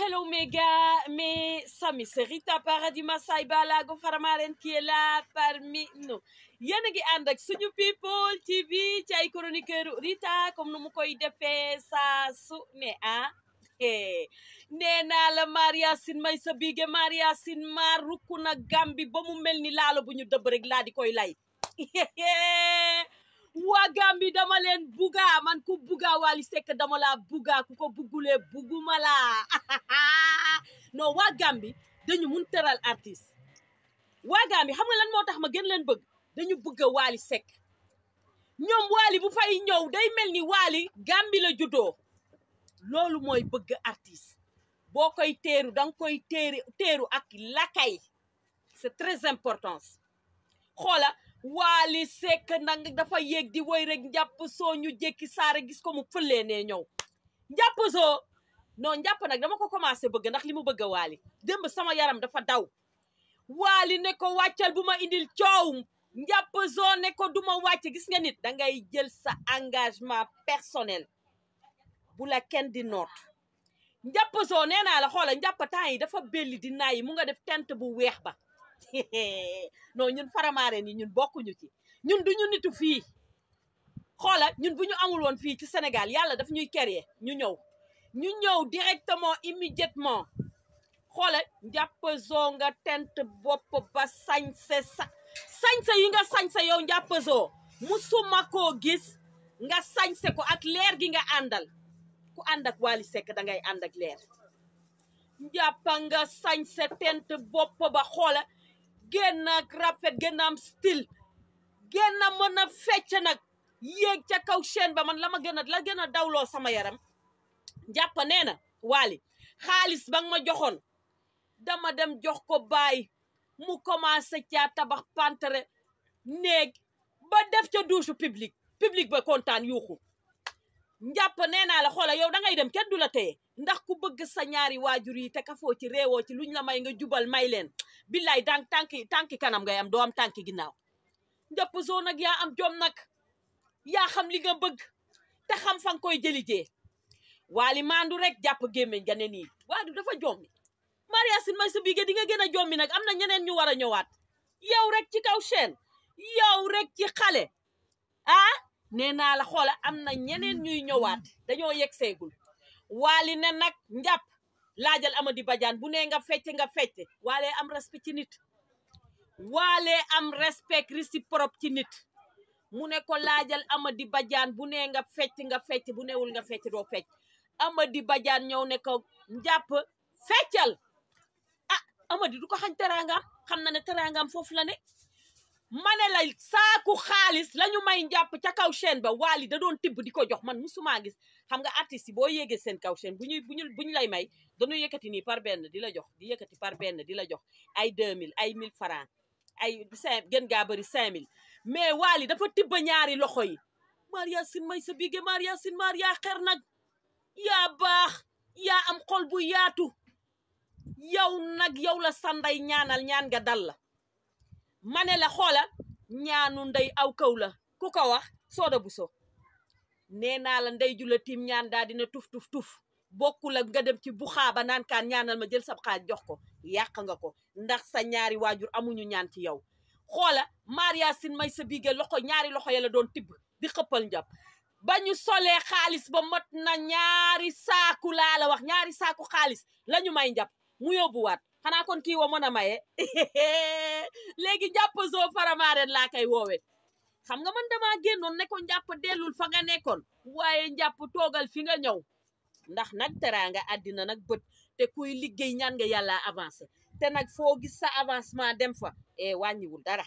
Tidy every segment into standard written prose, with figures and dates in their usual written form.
hello mes gars, mes amis, c'est Rita Paradis Massaye Balago Faramaren qui est là parmi nous. Yéen a ngi ànd ak suñu people TV ci ay chroniqueur Rita comme nu mu koy defee saa su ne nee naa la Maria Sin may sa bige Maria Sin maar rukku na Gambi ba mu mel ni laalo bu ñu dëbb rek laa di koy lay waa Gambi dama leen buga man ku buga Wally Seck dama la buga ku ko buggulee buguma la non waa Gambi dañu mun teral artiste waa Gambi xam nga lan moo tax ma gën leen bëgg dañu bëgg Wally Seck ñoom Wally bu fay ñëw day mel ni Wally Gambi la juddoo loolu mooy bëgg artiste boo koy teeru danga koy teeru ak lakay c'est très important xoola Wally Seck nag dafa yéeg di woy rek njàpp soo ñu jékki saare gis ko mu fëlee ne ñëw njàpp soo non njàpp nag dama ko commencé bëgg ndax li mu bëgg Wally démb sama yaram dafa daw Wally ne ko wàccal bu ma indil coow njàpp soo ne ko duma wàcc gis nga nit dangay jël sa engagement personnel bu la kenn di noot njàpp soo nee naa la xoola njàpp temps yi dafa belli di nayi mu nga def tent bu weex ba non ñun Faramareen yi ñun bokkuñu ci ñun duñu nitu fii xoola ñun bu ñu amul woon fii ci Sénégal yàlla daf ñuy créer ñu ñëw directement immédiatement xoola njàpp soo nga tent bopp ba sañse yi nga sañse yow njàpp soo musuma koo gis nga sañse ko ak leer gi nga àndal ku ànd ak Wally Seck dangay ànd ak leer njàppa nga sañse tent bopp ba xoola génn ak rafet génn am style génn mën a fecc nag yéeg ca kaw chaîne ba man la gën a dawloo sama yaram njàppa nee na Wally xaalis ba nga ma joxoon dama dem jox ko baay mu commencé caa tabax pantere néeg ba def ca douche public ba kontaan yuuxu njàpp nee naa la xoola yow dangay dem kenn du la téye ndax ku bëgg sa ñaari waajur yi te kafoo ci réewoo ci luñ la may nga jubal may leen billaay dang tànki kanam ngay am doo am tànki ginnaaw njàpp soo nag yaa am jom nag yaa xam li nga bëgg te xam fa nga koy jëlijee Wally maandu rek jàpp gémmeñ ga ne nii Wally dafa jommi Maria Sin may sa bige di nga gën a jommi nag am na ñeneen ñu war a ñëwaat yow rek ci kaw chaîne yow rek ci xale nee naa la xoola am na ñeneen ñuy ñëwaat dañoo yegg seegul Wally ne nag njàpp laajal Amady Badiane bu nee nga fecc Wally am respect ci nit Wally am respect réciproque ci nit mu ne ko laajal Amady Badiane bu nee nga fecc bu newul nga fecc doo fecc Amady Badiane ñëw ne ko njàpp feccal Amady du ko xañ teraangam xam na ne teraangam foofu la ne ma ne la saaku xaalis la ñu may njàpp ca kaw chaîne ba Wally da doon tibb di ko jox man musuma gis xam nga artistes yi boo yéegee seen kaw chaîne bu ñu lay may dañu yëkkati nii par benn di la jox di yëkkati par benn di la jox ay 2000 ay 1000 francs ay 5 gën gaa bëri 5000 mais Wally dafa tibba ñaari loxo yi Maria Sin may sa bige Maria Sin Maria xer nag yaa baax yaa am xol bu yaatu yow la sanday ñaanal ñaan nga dal la ma ne la xoola ñaanu ndey aw kaw la ku ko wax Soda Bousso nee naa la ndey ju la tiim ñaan daa dina tuf bokkul ak nga dem ci bu xaaba naan kaan ñaanal ma jël sab xaaj jox ko yàq nga ko ndax sa ñaari waajur amuñu ñaan ci yow xoola Maria Sin may sa bige loxo ñaari loxo ya la doon tibb di xëppal njàpp ba ñu solee xaalis ba mot na ñaari saaku laa la wax ñaari saaku xaalis la ñu may njàpp mu yóbbuwaat xanaa kon kii wa mën a maye léegi njàpp soo Faramareen laa koy woowe xam nga man dama génnoon ne ko njàpp dellul fa nga nekkoon waaye njàpp toogal fi nga ñëw ndax nag teraanga àddina nag bët te kuy liggéey ñaan nga yàlla avancé te nag foo gis sa avancement dem fa wàññiwul dara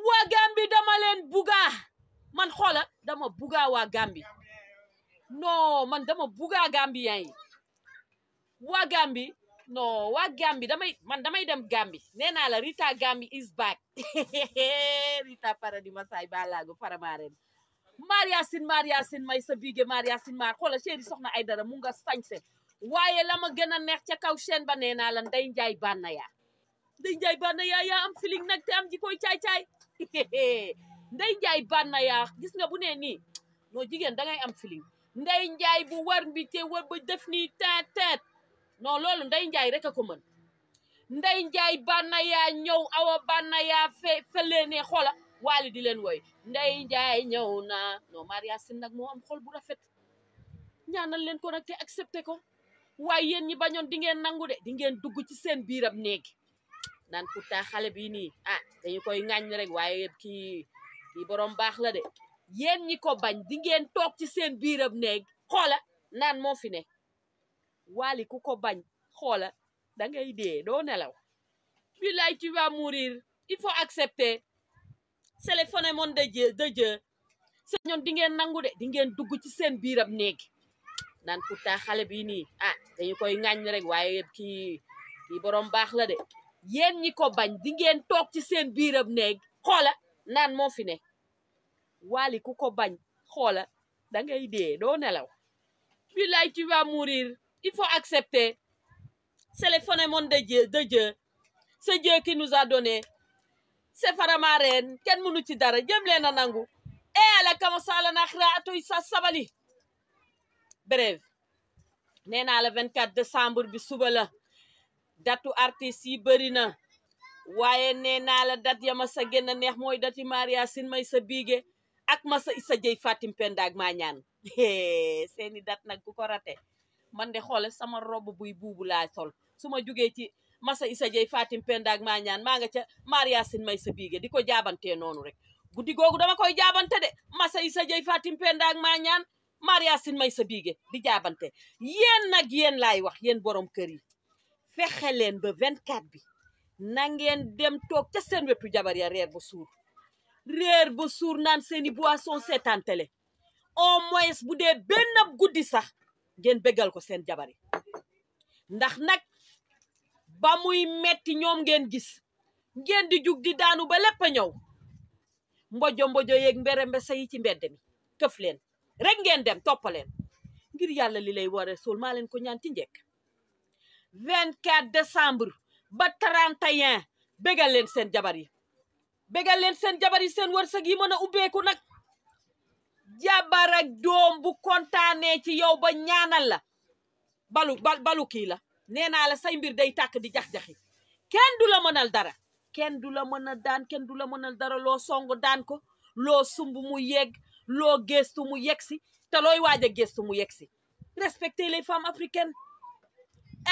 waa Gambi dama leen bugaa man xoola dama bugaa waa Gambi non man dama bugaa Gambien yi waa Gambi non waa Gambi damay dem Gambi nee naa la Rita Gambi is back Rita Paradis Massaye Balago Faramareen Maria Sin may sa bige Maria Sin maar xoola chéri soxna ay dara mu nga sañse waaye la ma gën a neex ca kaw chaîne ba nee naa la Ndey Njaay Banaya yaa am feeling nag te am ji koy caay Ndey Njaay Banaya gis nga bu nee nii non jigéen dangay am feeling Ndey Njaay bu war mbi te war ba def nii teet non loolu Ndeye Ndiaye rek a ko mën Ndeye Ndiaye banna yaa ñëw awa banna yaa felee ne xoola Wally di leen woy Ndeye Ndiaye ñëw na non Maria Sin nag moo am xol bu rafet ñaanal leen ko nag te accepté ko waaye yéen ñi bañoon di ngeen nangu de di ngeen dugg ci seen biiram néegi naan pourtant xale bi nii dañu koy ŋàññ rek waaye kii borom baax la de yéen ñi ko bañ di ngeen toog ci seen biiram néeg xoola naan moo fi ne Wally ku ko bañ xoola da ngay dee doo nelaw billaay tu vas mourir il faut accepter c'est le phénomène de Dieu c'est ñoon di ngeen nangu de di ngeen dugg ci seen biiram néegi naan pourtant xale bi nii dañu koy ŋàññ rek waaye kii borom baax la de yéen ñi ko bañ di ngeen toog ci seen biiram néeg xoola naan moo fi ne Wally ku ko bañ xoola da ngay dee doo nelaw billaay tu vas mourir il faut accepter c'est le phénomène de Dieu c'est Dieu qui nous a donné c'est Faramareen kenn mënu ci dara jëm leen a nangu ala kama sala na xiraatoy sa sabali bref nee naa la 24 décembre bi suba la datu artistes yi bëri na waaye nee naa la dat ya ma sa gën a neex mooy dati Maria Sin may sa biige ak ma sa Issa Dieye Fatim Penda ak maa ñaan seeni dat nag ku ko rate man de xoole sama robe buy buubu laa sol su ma jugee ci masa Issa Dieye Fatim Penda ak maa ñaan maa nga ca Maria Sin may sa biige di ko jaabantee noonu rek guddi googu dama koy jaabante de masa Issa Dieye Fatim Penda ak maa ñaan Maria Sin may sa biige di jaabante yéen nag yéen laay wax yéen borom kër yi fexe leen ba 24 bi na ngeen dem toog ca seen wetu jabar ya reer bu suur naan seeni boisson seetaan télé au moins bu dee benn guddi sax ngeen bégal ko seen jabar yi ndax nag ba muy metti ñoom ngeen gis ngeen di jug di daanu ba lépp a ñëw mbojo yeeg mbere sa yi ci mbedd mi këf leen rek ngeen dem toppaleen ngir yàlla li lay war a sol maa leen ko ñaan ci njëkk 24 décembre ba 31 bégal leen seen jabar yi seen wërsëg yi mën a ubbeeku nag jabar ak doom bu kontaanee ci yow ba ñaanal la balu kii la nee naa la say mbir day tàkk di jax-jaxi kenn du la mënal dara kenn du la mën a daan kenn du la mënal dara loo song daan ko loo sumb mu yegg loo gestu mu yegsi te looy waaj a gestu mu yegsi respectez les femmes africaines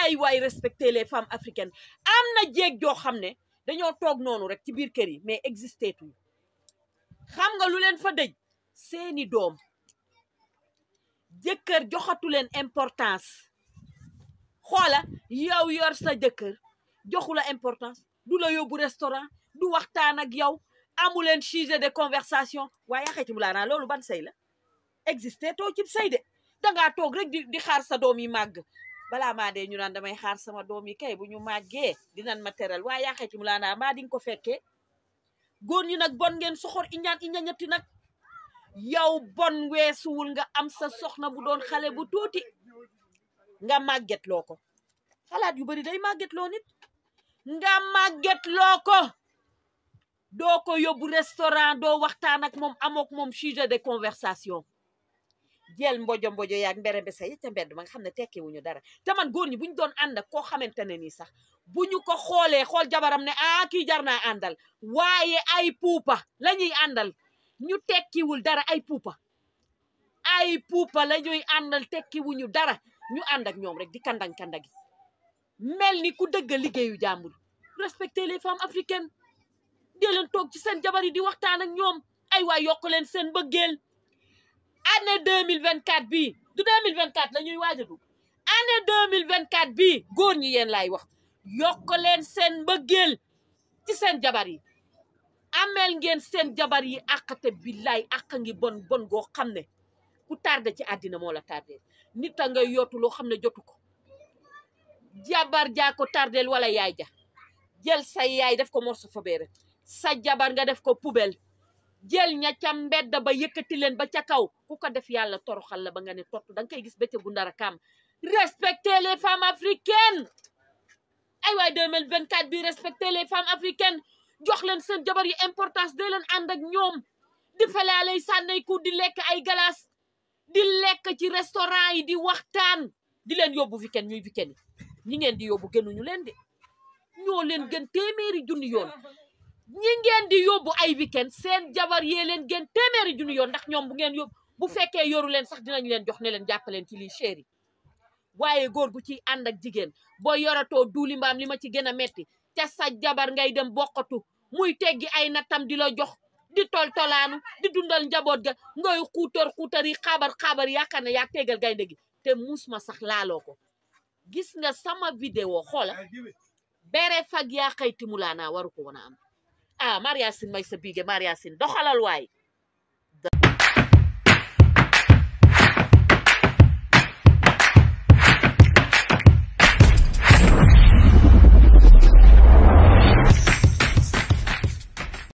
ay waay respectez les femmes africaines am na jéeg joo xam ne dañoo toog noonu rek ci biir kër yi mais existé tuñu xam nga lu leen fa dëj seeni doom jëkkër joxatu leen importance xoola yow yor sa jëkkër joxu la importance du la yóbbu restaurant du waxtaan ak yow amuleen sujet de conversation waaye yaxeeti mu laa naa loolu ban sëy la existé too ci sëy de dangaa toog rek di xaar sa doom yi màgg balaa maa dee ñu naan damay xaar sama doom yi kay bu ñu màggee dinañ ma teral waaye yaxeeti mu laa naa maa dinga ko fekkee góor ñi nag bon ngeen soxor iñañati nag yow bon weesuwul nga am sa soxna bu doon xale bu tuuti nga màgget loo ko xalaat yu bari day màgget loo nit nga màgget loo ko doo ko yóbbu restaurant doo waxtaan ak moom amook moom sujet de conversation jël mbojo yaag mbere besa yi ca mbedd ma nga xam ne tekkiwuñu dara te man góor ñi bu ñu doon ànd ak koo xamante ne nii sax bu ñu ko xoolee xool jabaram ne kii jar naa àndal waaye ay puupa la ñuy àndal ñu tekkiwul dara ay puupa la ñuy àndal tekkiwuñu dara ñu ànd ak ñoom rek di kandang-kandagi mel ni ku dëgg liggéeyu jàmbur respectez les femmes africaines dee leen toog ci seen jabar yi di waxtaan ak ñoom ay waay yokk leen seen bëggeel année 2024 bii du 2024 la ñuy waaj a dugg année 2024 bii góor ñi yéen laay wax yokk leen seen mbëggeel ci seen jabar yi ameel ngeen seen jabar yi àqate billaay àq ngi bon goo xam ne ku tardé ci àddina moo la tardé nit a ngay yootu loo xam ne jotu ko jabar jaa ko tardel wala yaay ja jël sa yaay def ko morso fobeere sa jabar nga def ko poubelle jël ña ca mbedd ba yëkkati leen ba ca kaw ku ko def yàlla toroxal la ba nga ne tott danga koy gis bëccëgu ndara kam respectez les femmes africaines ay waay 2024 bi respectez les femmes africaines jox leen seen jabar yi importance de leen ànd ak ñoom di falaa lay sànnay ku di lekk ay glace di lekk ci restaurant yi di waxtaan di leen yóbbu weekend ñuy weekend yi ñi ngeen di yóbbu gënuñu leen de ñoo leen gën téeméeri junni yoon ñi ngeen di yóbbu ay weekend seen jabar yee leen gën téeméeri junni yoon ndax ñoom bu ngeen yóbbu bu fekkee yoru leen sax dinañ leen jox ne leen jàppaleen ci lii chéri waaye góor gu ci ànd ak jigéen boo yoratoo duuli mbaam li ma ci gën a metti ca sa jabar ngay dem bokkatu muy teggi ay nattam di la jox di toltolaanu di dundal njaboot ga ngay xuutar yi xaabar yaakaar ne yaa tegal gaynde gi te muus ma sax laaloo ko gis nga sama vidéo xoola bere fag yaa xayti mulaana waru ko woon a am Maria Sine may sa biige Maria Sine doxalal waay